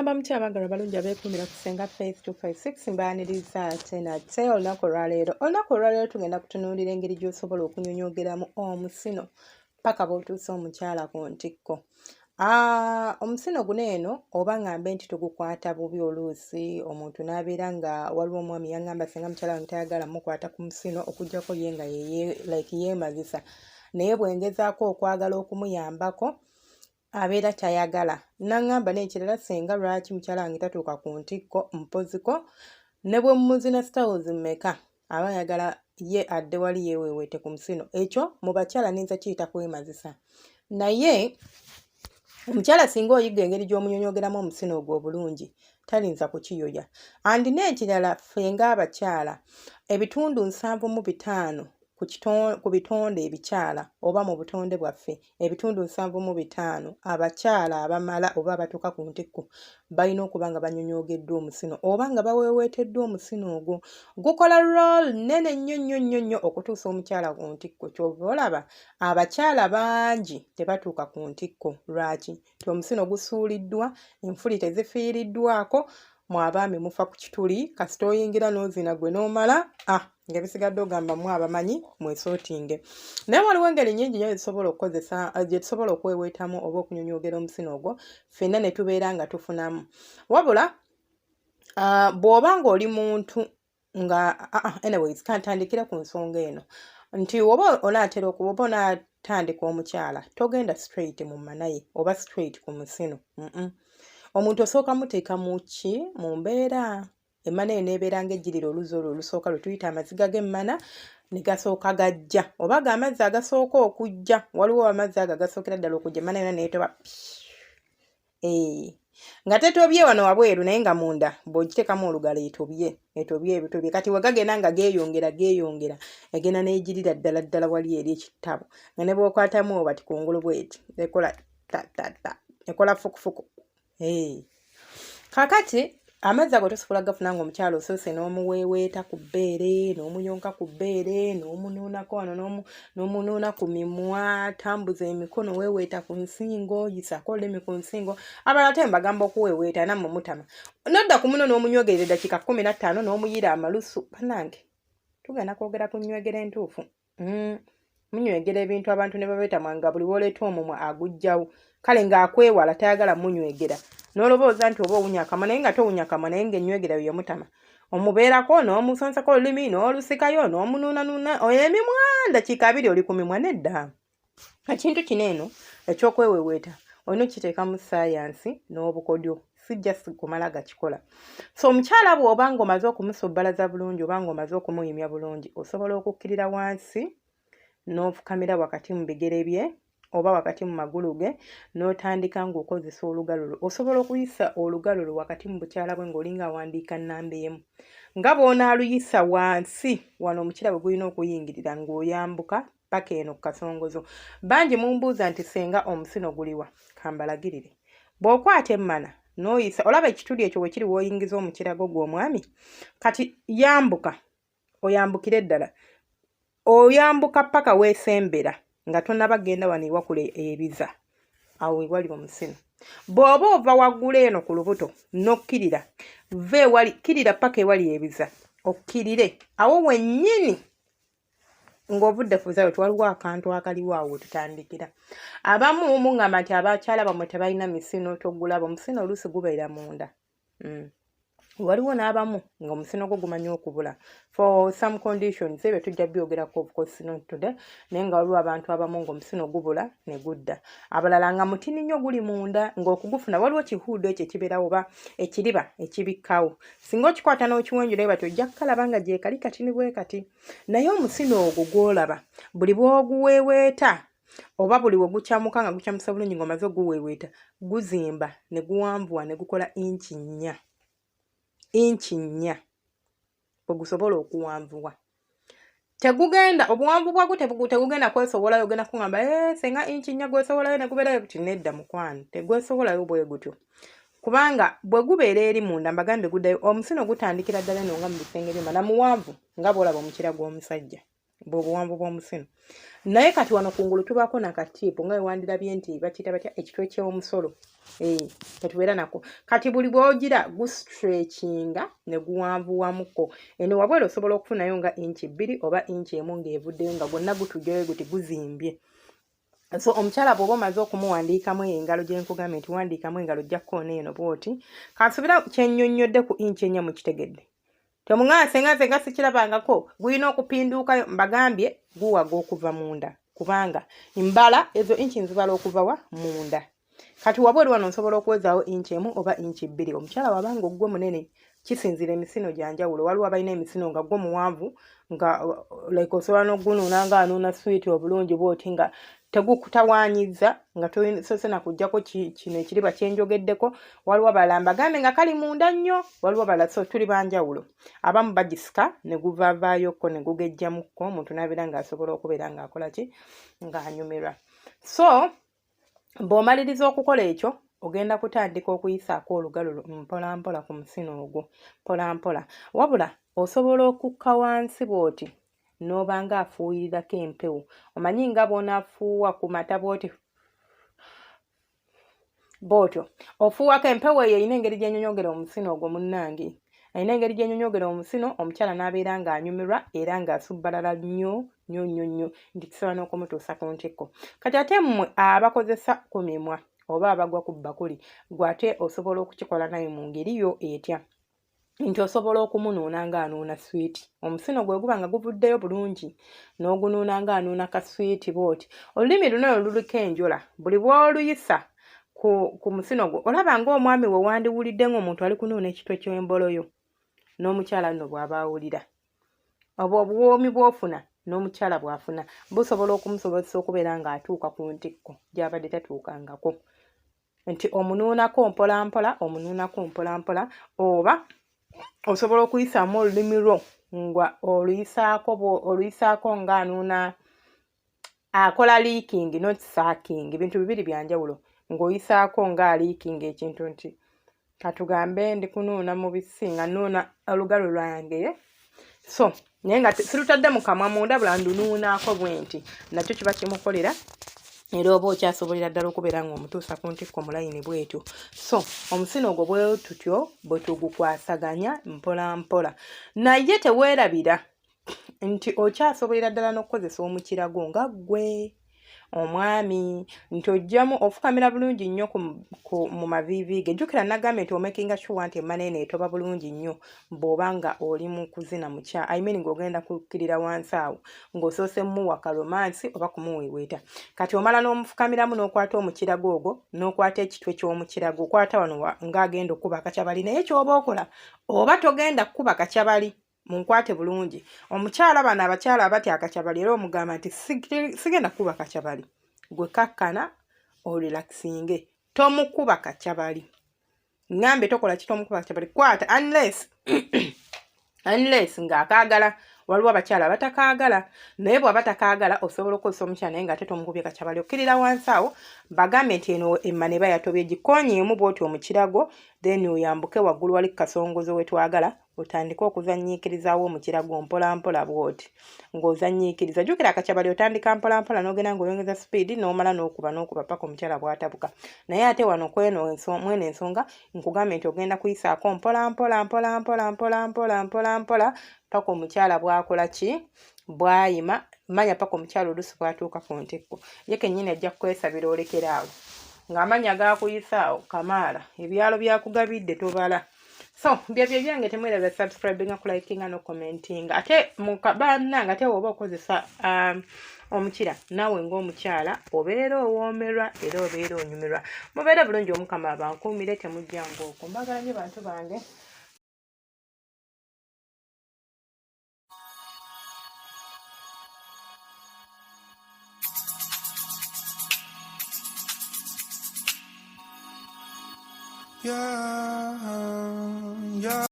Mugamba mutya abaagalwa abalungi abeekuumira ku Ssenga Faith 256? Mbaaniriza ate nate olunaku olwaleero. Olunaku olwaleero tugenda kutunuulira engeri gy'osobola okunyonyoogeramu omusino paka bw'otuusa omukyala ku ntikko. Omusino guno eno oba ngambe nti tugukwata bubi, oluusi omuntu n'abeera nga waliwo omwami yaŋŋamba, "Senga, mukyala wange tayagala mukwata ku musino okuggyako ye nga yeye like yeemazisa, naye bwe ngezaako okwagala okumuyambako abeera tayagala." Naŋŋamba n'ekirala, "Senga, lwaki mukyala wange tatuuka ku ntikko mpoziko ne bwe muzina styles mmeka, aba ayagala ye adde wali yeeweeweete ku musino?" Ekyo mu bakyala ninza kiyita kwemazisa, naye omukyala singa oyiga engeri gy'omunyonyogeramu omusino ogwo obulungi, talinza kukiyoya. And n'ekirala, ffe ng'abakyala, ebitundu 75 ku bitonde ebikyala oba mu butonde bwaffe, ebitundu 75, abakyala abamala oba abatuuka ku ntikko balina okuba nga banyonyoogeddwa omusino oba nga baweeweeteddwa omusino ogwo. Gukola role nnene nnyo nnyo nnyo nnyo okutuusa omukyala ku ntikko. Kyova olaba abakyala bangi tebatuuka ku ntikko. Lwaki? Ti omusino gusuuliddwa, enfuli tezifiiriddwako. Mu abaami mufa ku kituli, kasita oyingira n'ozina gwe n'omala, ah, ng'ebisigadde ogamba mu abamanyi mwesootinge. Naye waliwo engeri nnyingi nnyo ezisobola okukozesa, gye tusobola okweweetamu oba okunyonyoogera omusino ogwo ffenna ne tubeera nga tufunamu. Wabula bw'oba ng'oli muntu nga anyways, kantandikire ku nsonga eno nti oba onaatera okuba oba onaatandika omukyala, togenda straight mu manaye oba straight ku musino. Omuntu osooka muteeka mu ki, mu mbeera. Emmana eyo n'ebeera ng'ejjirira oluzzi olwo olusooka lwe tuyita amaziga g'emmana, ne gasooka gajja, oba ga amazzi agasooka okujja. Waliwo amazzi ago agasookera ddala okujja, emmana yonna neetoba nga tetobye wano wabweru, naye nga munda bw'ogiteekamu olugalo etobye, etobye ebitobye. Kati we gagenda nga geeyongera geeyongera, egenda n'egirira ddala ddala wali eri ekitabo, nga ne bw'okwatamu obati kungulu bweti ekola ta ta ta, ekola fukufuku. Kaakati amazzi ago tosobola gafuna ng'omukyala osoose n'omuweeweeta ku bbeere, n'omuyonka ku bbeere, n'omunuunako wano, n'omunuuna ku mimwa, tambuza emikono, weeweeta ku nsingo, yisaako olulimi ku nsingo. Abalala ate mbagamba okuweeweeta, nammwe mutama. Nodda ku muno n'omunywegerera eddakiika 15, n'omuyiira amalusu. Bannange, tugenda kwogera ku nywegera entuufu. Munywegera ebintu abantu ne babeetamwa, nga buli w'oleeta omumwa aguggyawo, kale ng'akwewala, tayagala munywegera, n'olowooza nti oba owunya akamwa, naye nga towunya kamwa, naye ng'enywegera yo yamutama. Omubeerako n'omusonseko olulimi n'olusikayo n'omunuunanuuna emimwa, dakiika 20 oli ku mimwa. Nedda, ekintu kino eno ekyokweweweeta olina okukiteekamu saayansi n'obukodyo, si just kumala gakikola. So omukyala bw'oba ng'omaze okumusobbalaza bulungi oba ng'omaze okumuyimya bulungi, osobola okukkirira wansi n'ofukamira wakati mu bigere bye oba wakati mu magulu ge, n'otandika ng'okozesa olugalo lwo. Osobola okuyisa olugalo lwo wakati mu bukyala bwe ng'olinga awandiika nnamba emu, nga bw'onaaluyisa wansi wano omukira bwe gulina okuyingirira, ng'oyambuka paka eno ku kasongozo. Bangi mumbuuza nti, "Senga, omusino guliwa?" Kambalagirire. Bw'okwata emmana n'oyisa, olaba ekituli ekyo we kiri w'oyingiza omukira gwo gw'omwami. Kati yambuka, oyambukire ddala, oyambuka paka weesembera nga tonnaba genda wano ewakula ebiza, awo wewali omusino. Bw'oba ova waggulu eno ku lubuto n'okkirira, va ewali, kkirira paka ewali ebiza, okkirire awo wennyini ng'ovudde ku biza bwe, waliwo akantu akaliwo awo wetutandikira. Abamu muŋŋamba nti abakyala bammwe tebalina misino, togulaba omusino, oluusi gubeera munda. Waliwo n'abamu ng'omusino gwo gumanyi okubula for some conditions, ebyo tujja byogerako, of course not today, naye nga waliwo abantu abamu ng'omusino gubula ne gudda, abalala nga mutini nnyo guli munda, ng'okugufuna waliwo kihuudo ekyo ekibeerawo oba ekiriba ekibikkawo. Singa okikwata n'okiwenjula bati, ojja kukalaba nga gyekali katini bwe kati. Naye omusino ogwo gw'olaba, buli bw'oguweeweeta oba buli we gukyamuka nga gukyamusa bulungi ng'omaze oguweeweeta, guzimba ne guwanvuwa ne gukola inchi 4, inchi 4 bwe gusobola okuwanvuwa. Tegugenda, obuwanvu bwagwo tegugenda kwesobolayo. Ogenda kuŋŋamba, "Ee, senga, inchi 4 gwesobolayo ne gubeerayo buti?" Nedda mukwano, tegwesobolayo bwe gutyo, kubanga bwe gubeera eri munda, mbagambye guddayo. Omusino gutandikira ddala eno nga mu bisenge by'emmana, muwanvu nga bw'olaba omukira gw'omusajja. Bw'obuwanvu bw'omusino. Naye kati wano kungulu tubaako nakatiipu nga wewandirabye nti bakiyita batya ekitwe ky'omusolo, tetubeera nako. Kati buli bw'ogira gustretchinga ne guwanvuwamuko eno wabweru, osobola okufunayo nga inchi 2 oba inchi 1 ng'evuddeyo, nga gwonna gutujjayo guti guzimbye. So omukyala bw'oba omaze okumuwandiikamu eyo engalo gye nkugambye nti wandiikamu engalo, ojja kukoona eno bw'oti. Kansubira kyennyonnyodde ku inchi 4 mukitegedde. Temuŋanse nga nze nga sikirabangako. Gulina okupinduukayo, mbagambye guwaga okuva munda, kubanga mbala ezo inchi nzibala okuva wa munda. Kati wabweru wano nsobola okuwezaawo inchi 1 oba inchi 2, omukyala wabanga ogugwe munene. Kisinziira, emisino gya njawulo. Waliwo abalina emisino nga gwo muwanvu, nga like osobola n'ogunuuna nga anuuna swiiti obulungi bwoti, nga tegukutawaanyiza, nga tosose na kuggyako kino ekiriba kyenjogeddeko. Waliwo abalala mbagambe nga kali munda nnyo, waliwo abalala. So tuli banjawulo. Abamu bagisika ne guvaavaayokko ne gugejjamukko, omuntu n'abeera ng'asobola okubeera ng'akola ki, ng'anyumirwa. So bw'omaliriza okukola ekyo, ogenda kutandika okuyisaako olugalo mpola mpola ku musino ogwo, mpola mpola. Wabula osobola okukka wansi bw'oti n'obanga afuuyirirako empewo. Omanyi nga bw'onaafuuwa ku mata bw'oti bw'otyo, ofuuwako empewo eyo, erina engeri gy'enyonyogera omusino ogwo. Munnange, erina engeri gy'enyonyogera omusino, omukyala n'abeera ng'anyumirwa era ng'asubbalala nnyo nnyo nnyo nnyo, nti kisobola n'okumutuusa ku ntikko. Kati ate mmwe abakozesa ku mimwa oba abagwa ku bbakuli, gwe ate osobola okukikola naye mu ngeri yo etya, nti osobola okumunuuna ng'anuuna swiiti. Omusino gwe guba nga guvuddeyo bulungi, n'ogunuuna ng'anuuna ka swiiti bw'oti. Olulimi luno luliko enjola, buli bw'oluyisa ku musino gwo, olaba ng'omwami we wandiwulidde ng'omuntu ali kunuuna ekitwe ky'emboloyo. N'omukyala nno bw'aba awulira oba obuwoomi bw'ofuna, n'omukyala bw'afuna, busobola okumusobozesa okubeera ng'atuuka ku ntikko gy'abadde tatuukangako. Nti omunuunako mpola mpola, omunuunako mpola mpola, oba osobola okuyisaamu olulimi lwo nga oluyisaako, oluyisaako ng'anuuna, akola licking, not sucking, bintu bibiri byanjawulo, ng'oyisaako ng'alicking ekintu, nti katugambe ndi kunuuna mubisi nga nuuna olugalo lwange, so naye nga sirutadde mu kamwa munda, bula ndunuunaako bwe nti, nakyo kiba kimukolera, era oba okyasobolera ddala okubeera ng'omutuusa ku ntikko mu layini bwetyo. So omusino ogwo bwe tutyo bwe tugukwasaganya mpola mpola. Naye teweerabira nti okyasobolera ddala n'okukozesa omukira gwo nga ggwe omwami, nti ojjamu ofukamira bulungi nnyo mu maviivi ge. Jjukira nagambye nti omakinga sure nti emmana eno etoba bulungi nnyo bw'oba nga oli mu kuzina mukya, I mean ng'ogenda kukkirira wansi awo, ng'osoose muwa ka romance oba kumuweeweeta. Kati omala n'omufukamiramu, n'okwata omukira gwo ogwo, n'okwata ekitwe ky'omukira gwo, okwata wano ng'agenda okukuba akakyabali. Naye ky'oba okola, oba togenda kukuba kakyabali, munkwate bulungi, omukyala, bano abakyala abatya akakyabali, era omugamba nti sigenda kukuba kakyabali, gwe kakkana orelaxinge, tomukuba kakyabali. Ŋŋambye tokola ki? Tomukuba kakyabali. Kwata unless ng'akaagala. Waliwo abakyala abatakaagala, naye bw'aba takaagala osobola okukozesa omukyala, naye ng'ate tomukubye kakyabali. Okkirira wansi awo, bagambye nti eno emmana eba yatobye, gikoonyeemu bw'oti omukirago, then oyambuke waggulu wali ku kasongozo we twagala, otandike okuzannyiikirizaawo omukira gwo mpola mpola bw'oti ng'ozannyiikiriza. Jjukira akakyabali otandika mpola mpola, n'ogenda ng'oyongeza sipiidi, n'omala n'okuba n'okuba paka omukyala bw'atabuka. Naye ate wano kweno mweno ensonga nkugambye nti ogenda kuyisaako mpola mpola mpola mpola mpola mpola mpola mpola paka omukyala bw'akola ki, bw'ayima. Manya paka omukyala oluusi bw'atuuka ku ntikko, ye kennyini ajja kukwesabira olekere awo, ng'amanya gaakuyisaawo kamaala, ebyalo byakugabidde tobala. So byebyo ebyange. Temwerabira subscribinga, kulikinga no commentinga. Ate bannange, ate woba okozesa omukira naawe ng'omukyala, obeera owoomerwa era obeera onyumirwa. Mubeere bulungi, Omukama abankuumire, temujjanga okwo. Mbagala nnyo, bantu bange. Yeah.